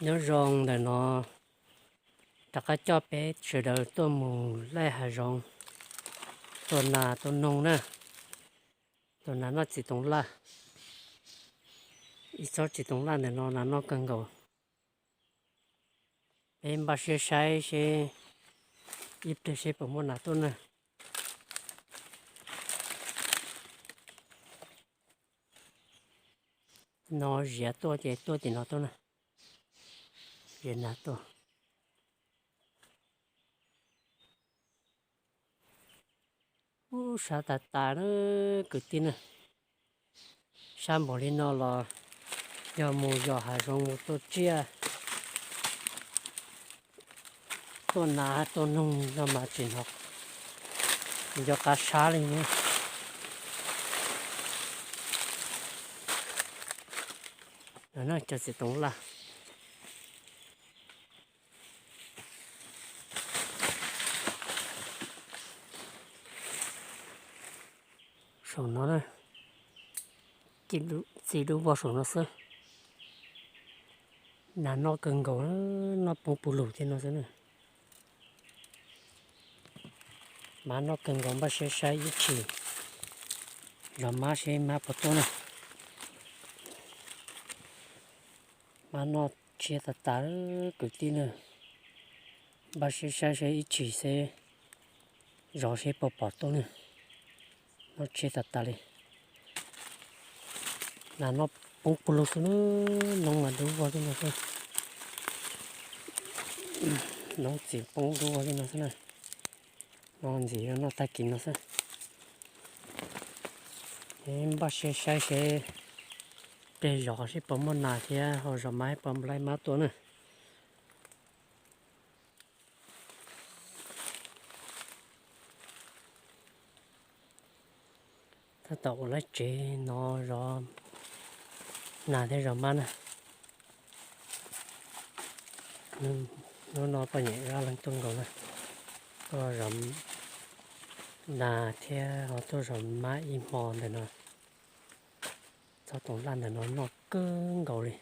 Nyob zoo ntawm no rov qab coj peb sawv daws tuaj mus laij hav zoov, tua nas tua noog na, tua nas noj txiv toov laj. Ib tsob txiv toov laj ntawm no nas noj kawg nkaus. Peb npaj siab saib seb ib pliag seb puas muaj nas tuaj na. No ziav tuaj ces tuaj tim no tuaj na, ziav nas tuaj. Ub, sab tas tas na kwv tij na. Sab npaum li no los yog mus yos hav zoov mus tua tsiaj, tua nas tua noog no mas tsis hnov nco qab sab li ne. Cov txiv toov laj. Saum no na, txi dub vog saum no xwb. Nas noj kawg nkaus, noj poob pus lug thiab no xwb na. Mab noj kawg nkaus, npaj siab saib ib chim zov mab seb mab puas tuaj na. Mab noj tshiab tas tas kwv tij na. Npaj siab saib seb ib chim seb zov seb puas pom tuaj na. Noj tshiab tas tas li. Nas noj poob pus lug xwb na, noob mas dub vog li no xwb. Noob txiv poob dub vog li no xwb na. No ntxim noj tag kis no xwb. Npaj siab saib seb pliag zov seb puas muaj nas thiab ho zov mab puas laib mab tuaj na. Tab tom ua laib tsev no zov nas thiab zov mab na. Hnub no poj niam zaj leeg tuaj nkaus na, tuaj zov nas thiab ho tuaj zov mab ib hmo ntawm no. Tsob toov laj ntawm no noj kawg nkaus li.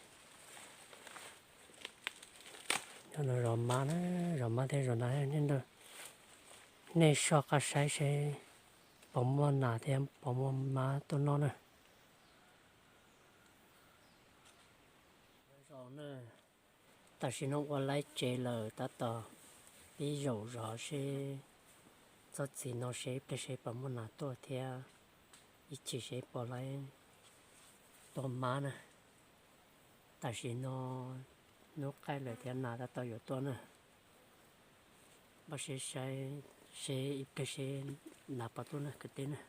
Nyob no zov mab na, zov mab thiab zov nas, nej soj qab saib seb puas muaj nas thiab puas muaj mab tuaj noj na. Tam sim no ua laib tsev lawm, tab tom pib zaum zov seb txog txiv no seb ib pliag seb puas muaj nas tuaj thiab ib chim seb puas laib tua mab na. Tam sim no hnub qaij lawm thiab nas tab tom yuav tuaj na. Npaj siab saib seb ib pliag seb nas puas tuaj na kwv tij na.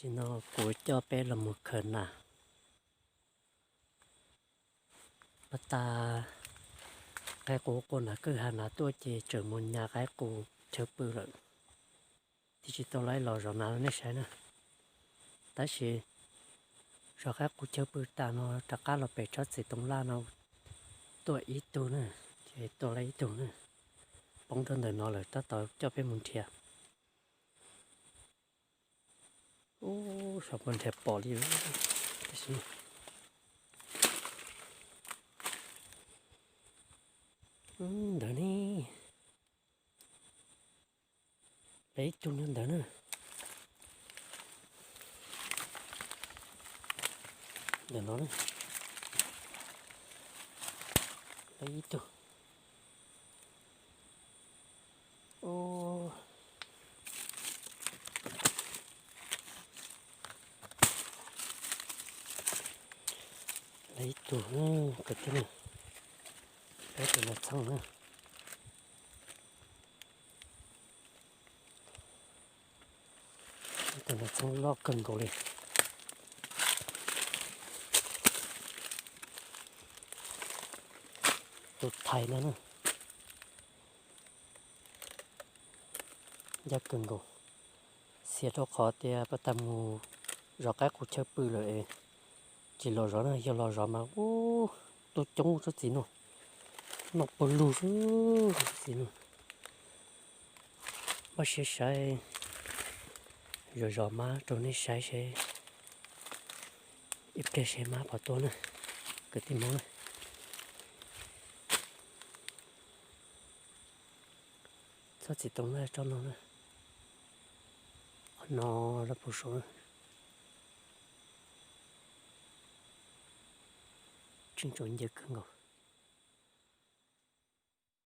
Tam sim no kuv coj peb los mus khaws nas. Pas tas qaib qus qua nram kwj ha na tuaj ces tseem mus nyas qaib qus chaw pw lawm, thiaj tsis tau los zov nas rau nej saib na. Tab sis zov qaib qus chaw pw tas no rov qab los pem tsob txiv toov laj no tuaj ib tug na, ces tuaj lawm ib tug na, poob rau ntawm no lawm tab tom coj peb mus nrhiav. Ub, xyov puas nrhiav pom li, tab sis ntawd ne, lawm ib tug ntawd na, ntawm no, lawm ib tug. Lawm ib tug na, kwv tij na, lawm ib tug nas txheeb na. Tus nas txheeb loj kawg nkaus li. Tus thaiv no na, ncaj kawg nkaus. Xiam rau qhov tias pas tas mus zov qaib qus chaw pw lawm es tsis los zov na, yog los zov mas ub, tuaj coob tsob txiv no, noj pawg lug tsob txiv no. Npaj siab saib, zov zov mab rau nej saib seb ib pliag seb mab puas tuaj na, kwv tij Hmoob na. Tsob txiv toov laj tsob no na, qhov no lawm puag saud na, tseem tsaus nce kawg nkaus.